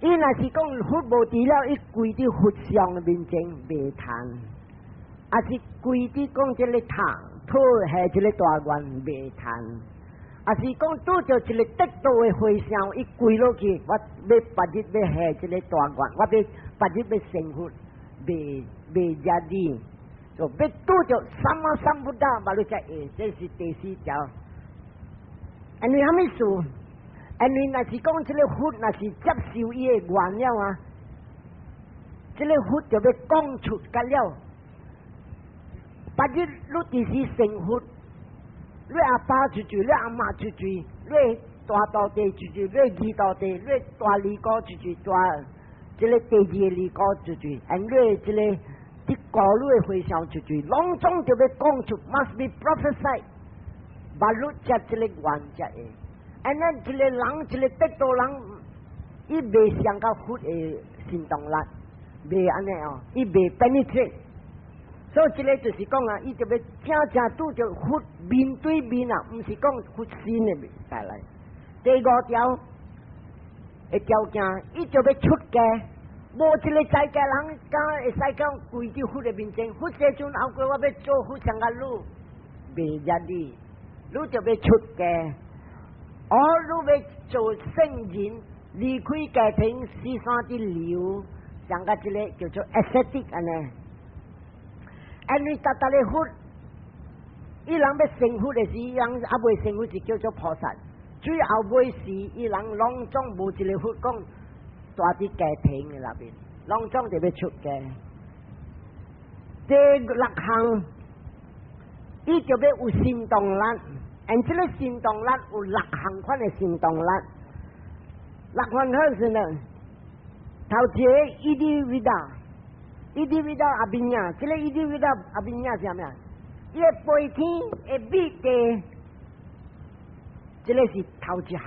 伊若是講佛無佇了，伊跪佇佛像面前袂通，抑是跪佇講這個塔討下這個大願袂通，抑是講拄著一個得道的和尚，伊跪落去，我欲別日欲下這個大願，我欲別日欲成佛，袂袂遮爾。就欲拄著 sammasambuddha，捌你才會，這是第四條。因為啥物事？因為若是講這個佛，若是接受伊的願了啊，這個佛就欲講出個了。別日你佇時成佛，你阿爸出去，你阿媽出去，你大徒弟出去，你二徒弟，你大二哥出去，大這個第二個二哥出去，and 你這個。佇高你的和尚出去，攏總就欲講出，must be prophesied，捌你接這個願才會。按呢一個人，一個得道人，伊袂上到佛的神通力，袂按呢哦，伊袂 penetrate。所以這個就是講啊，伊就欲正正拄著佛面對面啊，毋是講佛身的帶來。第五條的條件，伊就欲出家。無一個在家人敢會使講跪佇佛的面前，佛世尊後過我欲做佛像甲你，袂遮爾，你就欲出家，哦，你欲做聖人，離開家庭，四山佇流，像甲這個叫做 ascetic 按呢。因為逐逐个佛，伊人欲成佛的時，伊人猶未成佛是叫做菩薩，最後尾時，伊人攏總無一個佛講。蹛佇家庭的內面，攏總就欲出家。第六項，伊就欲有行動力，and 這個行動力有六項款的行動力。六項款是呢，頭一個 iddhividā，iddhividā abhiññā，這個 iddhividā abhiññā 是啥物啊？伊會飛天，會覕地，這個是頭一項。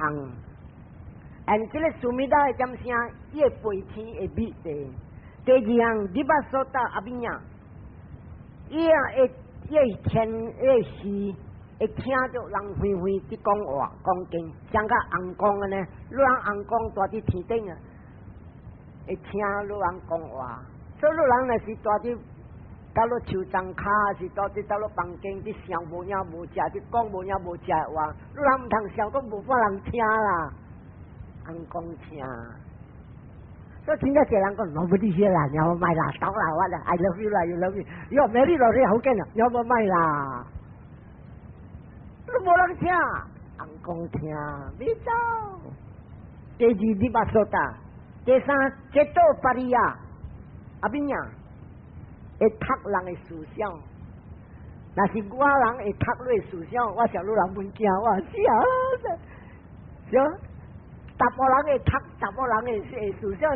and 這個 Sumedha 的點聲，伊會飛天會覕地。第二項，dibbasota abhiññā，伊啊會伊會聽，伊會視，會聽著人遠遠佇講話講經，像甲尪公按呢，你人尪公蹛佇天頂啊，會聽你人講話。所以你人若是蹛佇倒落樹叢跤，是蹛佇倒落房間佇想無影無跡，佇講無影無跡的話，你人毋通想講無半人聽啦。尪公聽，所以真正濟人講，nobody hear 啦，你好莫啦，走啦，我啦，I love you 啦，you love me，喲，marry 落去好緊啊，你好莫啦，你無人聽，尪公聽，別走。第二 dibbasota，第三 cetopariyā，abhiññā，會讀人的思想，若是我人會讀你的思想，我想你人袂驚我，是啊，是啊。查埔人會讀查某人的思想，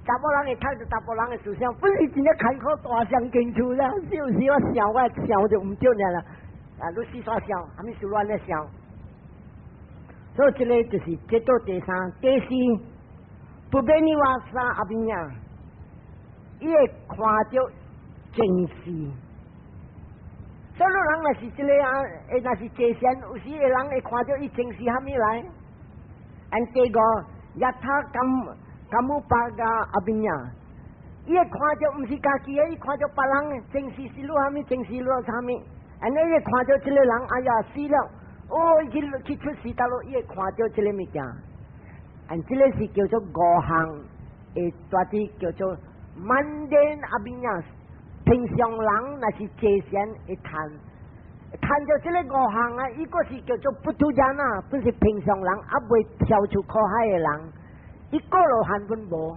查某人會讀著查埔人的思想，本是真正艱苦大相徑處啦。是有時我想我想就毋對啦。啊，你四煞想，啥物事亂咧想。所以這個就是這道第三、第四， Pubbeniwasa abhiññā，伊會看著前世。所以人若是這个啊，會若是坐禪，有時的人會看著伊前世啥物來。And 第五，yatha kammupāga abhiññā，伊會看著毋是家己的，伊看著別人前世是汝啥物，前世汝啥物。And 伊會看著這个人，哎呀死了，哦，伊去出世倒落，伊會看著這個物件。And 這个是叫做五項，會大致叫做 mundane abhiññā。平常人若是坐禪會趁，趁著這个五項啊，伊閣是叫做 puthujjana，不是平常人，猶未跳出苦海的人，伊過羅漢本無，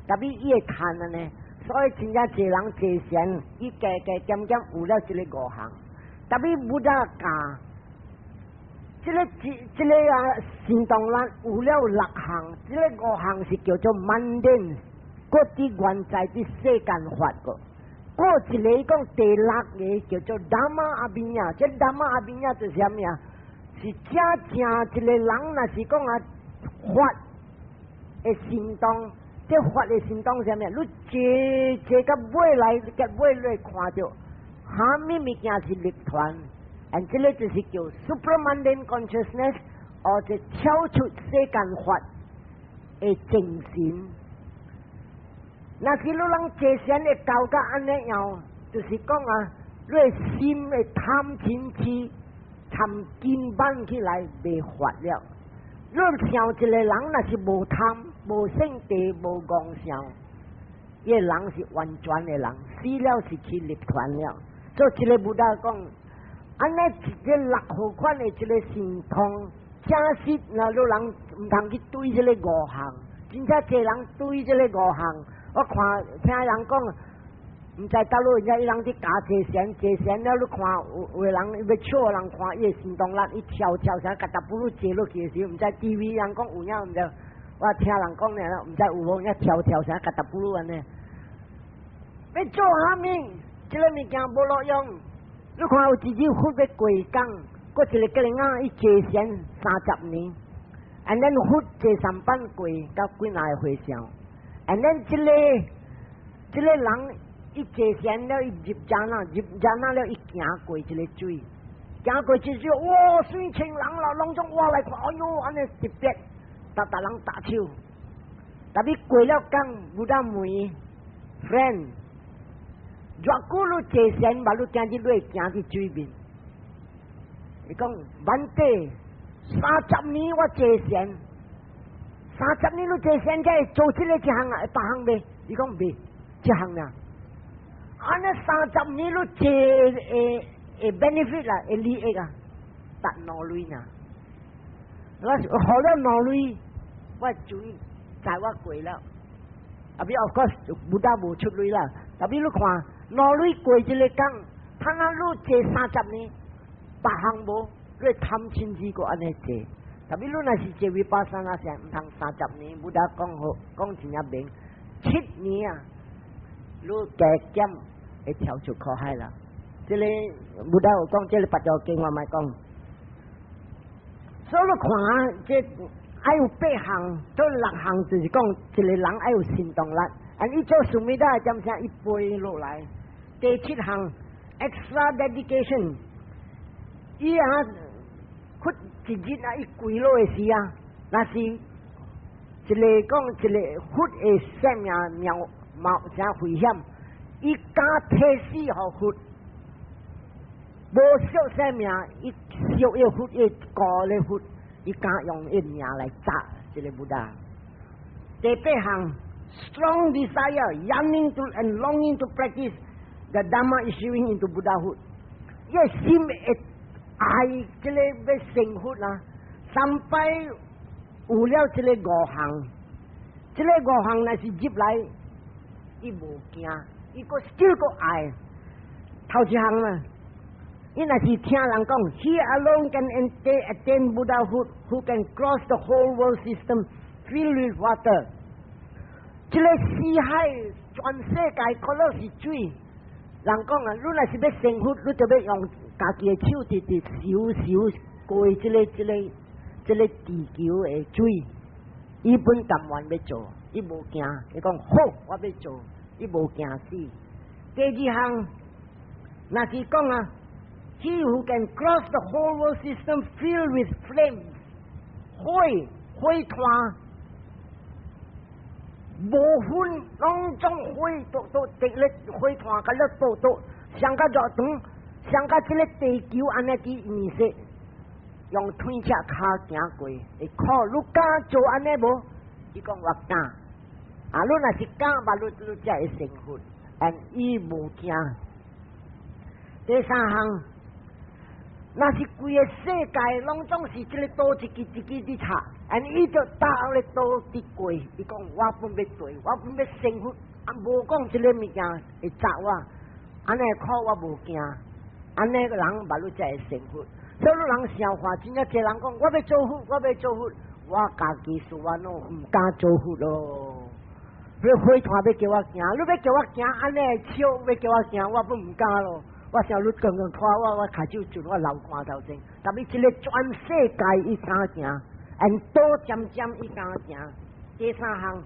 但是伊會趁按呢，所以真正濟人坐禪，伊加加減減有了這个五項，但是 Buddha 教，這个這這个啊神通力有了六項，這个五項是叫做 mundane，閣佇原在佇世間法個。閣一个講第六个叫做 Dhamma abhiññā，這 Dhamma abhiññā 就是啥物啊？是真正一个人若是講啊，佛的神通，這佛的神通啥物啊？你坐坐到尾來，結尾你會看著，啥物物件是涅槃？And 這个就是叫 supramundane consciousness，或者超出世間法的精神。若是你人坐禪會到甲按呢樣，就是講啊，你的心會貪嗔痴，參根挽起來袂發了。你想一個人若是無貪、無性地、無妄想，伊个人是完全的人，死了是去涅槃了。所以這个 Buddha 講，按呢一个六號款的這个神通，真實若你人毋通去對這个五項，真正濟人對這个五項。我看聽人講，毋知佗落，人家伊人佇教坐禪，坐禪了，你看有有的人欲笑人看伊的神通力，伊跳跳啥，共達布魯坐落去的時，毋知 TV 人講有影毋知，我聽人講爾，毋知有無影跳跳啥，共達布魯按呢？欲做啥物？這个物件無路用。你看有一日佛欲過江，閣一个囡仔伊坐禪30年，and then 佛坐三擺過，佮幾若个和尚。And then 這个人伊坐禪了，伊入禪啊，入禪了，伊行過一個水，行過這水，哇，水千人啦，攏總我來看，哎喲，按呢特別，逐逐人拍手。但是過了江，Buddha 問，friend，偌久你坐禪，嘛你今日你會行佇水面？伊講，Bhante，30年我坐禪。三十年你坐禪才會做這个一項啊，別項袂？伊講袂，這項啊。按呢三十年你坐會會 benefit 啦，會利益啊，得兩鐳爾。我予了兩鐳，我水載我過了。啊，比 of course，Buddha 無出鐳啦。但比你看，兩鐳過一个工，通啊你坐三十年，別項無，你貪嗔痴閣按呢坐。但比你若是坐 vipassana 禪，毋通三十年，Buddha 講好講真正明，7年啊，你加減會跳出苦海啦。這个 Buddha 有講，這个別條經我莫講。所以你看啊，這愛有八項，這六項就是講一個人愛有行動力。啊，伊做 Sumedha 點聲伊飛落來。第七項 extra dedication，伊啊，佛一日啊，伊跪落的時啊，若是一个講一个佛的生命命冒啥危險，伊敢提死予佛，無惜生命，伊惜伊佛，伊顧咧佛，伊敢用伊命來紮這個 Buddha。第八項，strong desire, yearning to and longing to practice the Dhamma issuing into Buddhahood，伊心會愛這個欲成佛啦，三擺有了這个五項，這個五項若是入來，伊無驚，伊閣 still 閣愛。頭一項啊，伊若是聽人講，He alone can attain Buddhahood, who can cross the whole world system filled with water。這个四海全世界可能是水。人講啊，你若是欲成佛，你就欲用家己的手直直泅泅過這个地球的水。伊本甘願欲做，伊無驚，伊講好，我欲做，伊無驚死。第二項，若是講啊，He who can cross the whole world system filled with flames，火火炭，無分攏總火都都直咧火炭，共你倒倒，上較熱長，上較這个地球按呢佇面色，用推車跤行過，會苦。你敢做按呢無？伊講我敢。啊，你若是敢，嘛你你才會成佛。但伊無驚。第三項，若是規个世界攏總是這个刀一支一支佇插，and 伊就搭咧刀佇過。伊講我本欲對，我本欲成佛，啊無講這个物件會砸我，按呢苦我無驚。按呢个人嘛你才會成佛。所以人想話，真正濟人講，我欲做佛，我欲做佛，我家己說我攏毋敢做佛咯。你火炭欲叫我行，你欲叫我行，按呢笑欲叫我行，我本毋敢咯。我想你剛剛拖我，我跤手盡，我流汗頭前。但是這个全世界伊敢行，and 刀尖尖伊敢行。第三項，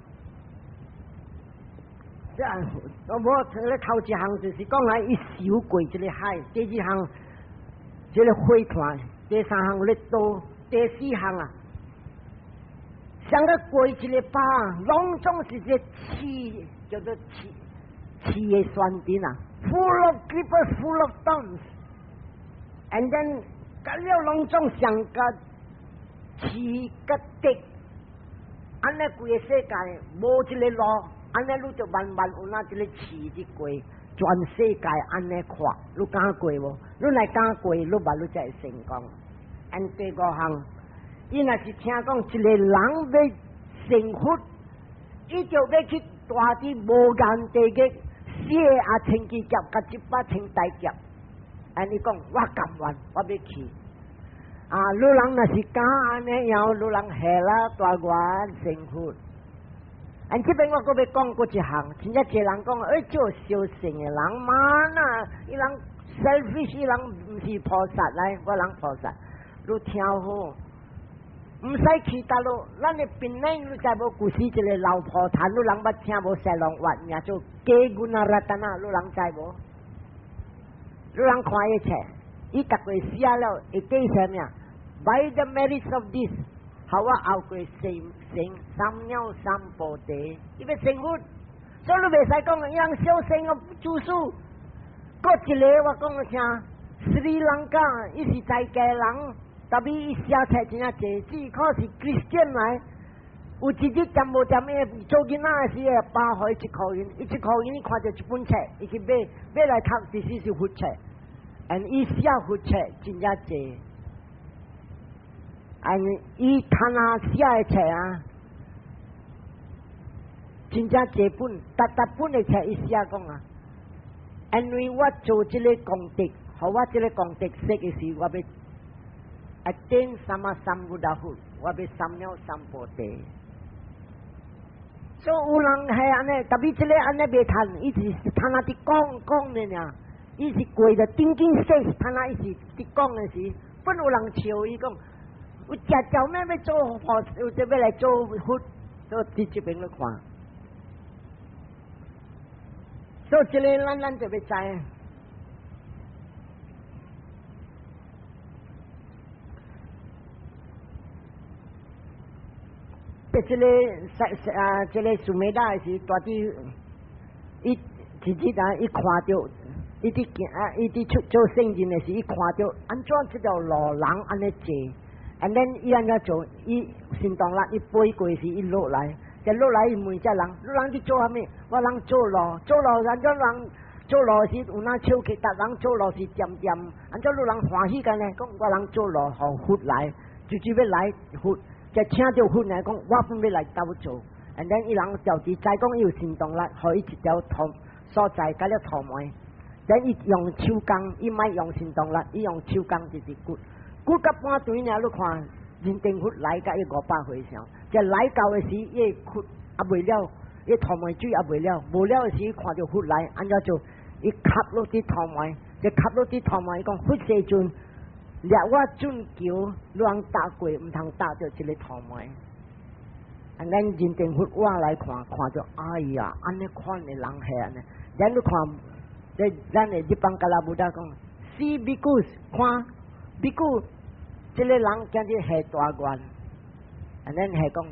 這我無這个頭一項就是講來伊游過這个海，第二項這个火炭，第三項咧刀，第四項啊，像個過一个壩，攏總是這刺，叫做刺刺的山頂啊，full of creepers, full of thorns，and then 甲了攏總上個刺甲竹，按呢規个世界無一个路，按呢你就慢慢有那這个刺佇過，全世界按呢看，你敢過無？你若敢過，你嘛你才會成功。and 第五項，伊若是聽講一个人欲成佛，伊就欲去蹛佇無間地獄，四个阿僧祇劫，佮100千大劫。按伊講，我甘願，我欲去。啊，你人若是敢按呢樣，你人下啦大願成佛。按這邊我閣欲講閣一項，真正濟人講，欸，做小乘的人嘛呐，伊人 selfish，伊人毋是菩薩來，我人菩薩，你聽好，毋使去佗落，咱的檳榔你知無？舊時一个老婆壇，你人捌聽無？雪隆灣名做 K Gunaratana，你人知無？你人看伊冊，伊逐個寫了會記啥物？By the merits of this，予我後過成成三藐三菩提，伊欲成佛，所以你袂使講，伊人小乘哦，祖師，閣一个我講你聽，斯里蘭卡伊是在家人，但是伊寫冊真正濟，只可是 Christian 來，有一日踮無踮伊做囡仔的時，爸予伊一箍銀，伊一箍銀伊看著一本冊，伊去買買來讀，其實是佛冊，and 伊寫佛冊真正濟。and 伊看啊寫的冊啊，真正濟本，逐逐本的冊伊寫講啊，因為我做這个功德，予我這个功德說的是我欲 attain sammasambuddhahood，我欲三藐三菩提。所以有人係按呢，特別這个按呢袂趁，伊是趁啊佇講講的爾，伊是過著 thinking stage，趁啊伊是佇講的時，本有人笑伊講。有食條咩欲做佛，有這欲來做佛，所以佇這邊咧看。所以這个咱咱就欲知。這個啊，這个蘇美達是蹛佇伊一日啊，伊看著，伊佇行啊，伊佇出做聖人的時，伊看著按怎這條路人按呢坐。and then 伊按怎做？伊神動力，伊飛過時，伊落來，就落來伊問這人：你人佇做啥物？我人做路，做路按怎人做路時有哪手氣，逐人做路是恬恬，按怎你人歡喜干呢？講我人做路，予佛來，就是欲來佛，就請著佛來講，我本欲來鬥做。and then 伊人就佇知講伊有神動力，予伊一條土所在，佮了土門。then 伊用手工，伊莫用神動力，伊用手工直直掘。掘到半暝爾，你看認定佛來甲伊500歲上，這來到的時，伊掘猶未了，伊土門水猶未了，無了的時看著佛來，按怎做？伊磕落佇土門，這磕落佇土門，伊講佛世尊，掠我準橋，你通踏過，毋通踏著這个土門。啊，咱認定佛我來看，看著哎呀，按呢款的人係按呢，咱你看，這咱的 Dipankara Buddha 講，See bhikkhus 看，bhikkhu 這个人今日下大願，啊，咱係講，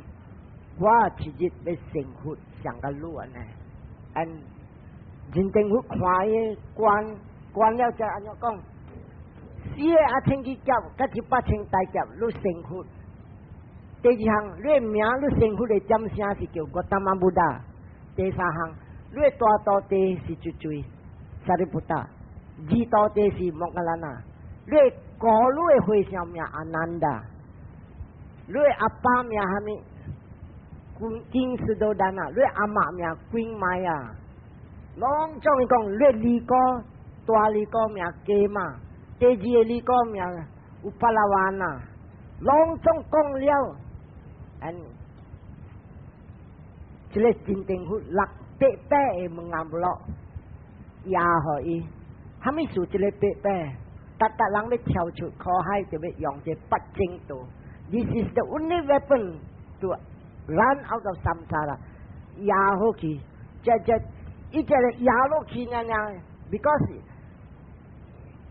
我一日欲成佛，像共你按呢，and 認定佛看伊觀觀了才按怎講，四个阿僧祇劫，佮一百千大劫，你成佛。第二項，你的名，你成佛的掌聲是叫 Gotama Buddha。第三項，你的大徒弟是一嘴 Sariputta，二徒弟是 Moggallana。你的姑你的和尚名 Ananda，你的阿爸名蝦米？King Suddhodana，你的阿嬤名 Queen Maya。攏總伊講，你的二哥大二哥名 Kema，第二个二哥名 Uppalavanna，攏總講了。and 這个真定佛六八百个門龕落，壓予伊，蝦米事？這个八百，逐逐人欲跳出苦海，就欲用這八正道。This is the only weapon to run out of samsara。壓好去，這這伊這个壓落去爾爾，because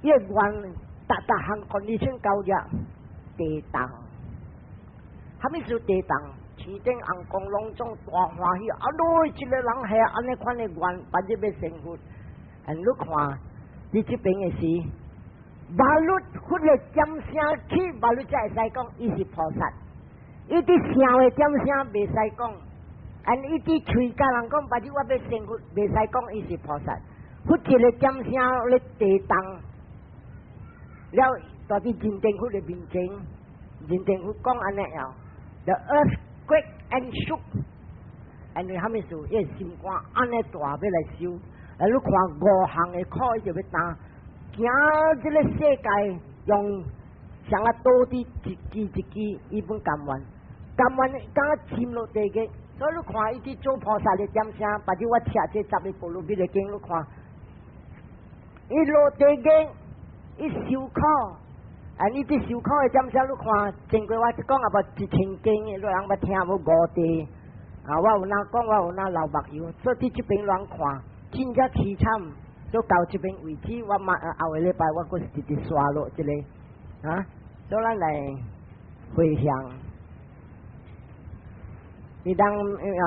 伊个願逐逐項 condition 到了地動。蝦米是地動？天頂尪公攏總大歡喜，啊！喲，這个人係按呢款的願，別日欲成佛。and 你看，佇這邊的是，馬律佛的掌聲起，馬律才會使講伊是菩薩。伊佇想的掌聲袂使講，and 伊佇喙共人講，別日我欲成佛，袂使講伊是菩薩。佛一个掌聲咧地動，了到佇認定佛的面前，認定佛講按呢樣。The earth quake and shook，and 蝦米事？伊心肝按呢大欲來收，啊！你看五項的苦，伊就欲擔，行這个世界用像啊刀佇一支一支，伊本甘願，甘願敢沉落地獄。所以你看伊佇做菩薩的點聲，別日我拆這十个波羅蜜的經，你看，伊落地獄，伊受苦。啊！你佇受苦的點聲，你看，前過我講啊，無一千經的，你人捌聽無五地？啊，我有哪講，我有哪流目油，所以佇這邊亂看，真正凄慘。所以到這邊為止，我嘛後個禮拜我閣是直直刷落這个，啊，所以咱來回向。Idam 啊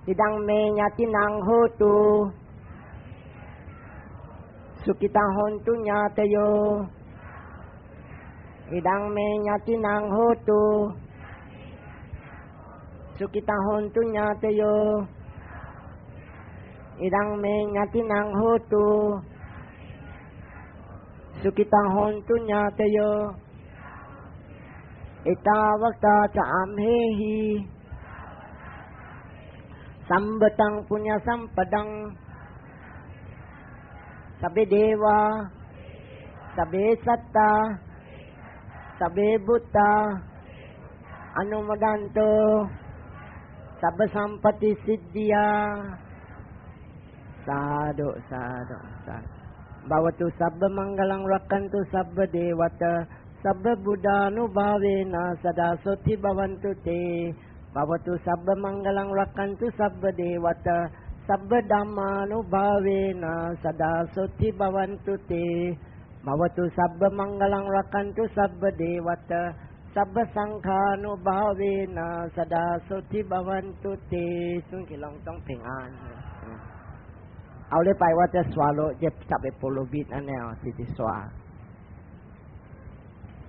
，idam me ñātinam hotu，sukhita hontu ñātayo。Idam me ñātinam hotu，sukhita hontu ñātayo。Idam me ñātinam hotu，sukhita hontu ñātayo。Ettavata ca amhehi，sambhatam puñña sampadam，sabbe deva，sabbe satta，sabbe bhutta，anumodantu，sabba sampatti siddhiya。Sadhu sadhu sadhu. Bhavatu sabba mangalam rakkhantu sabba devata sabba buddhanubhavena sada sotti bhavantu te. Bhavatu sabba mangalam rakkhantu sabba devata sabba dhammanubhavena sada sotti bhavantu te. Bhavatu sabba mangalam rakkhantu sabba devata sabba sanghanubhavena sada sotti bhavantu te。祝佢攏總平安。後禮拜我再刷落這十个波羅蜜按呢哦，直直刷。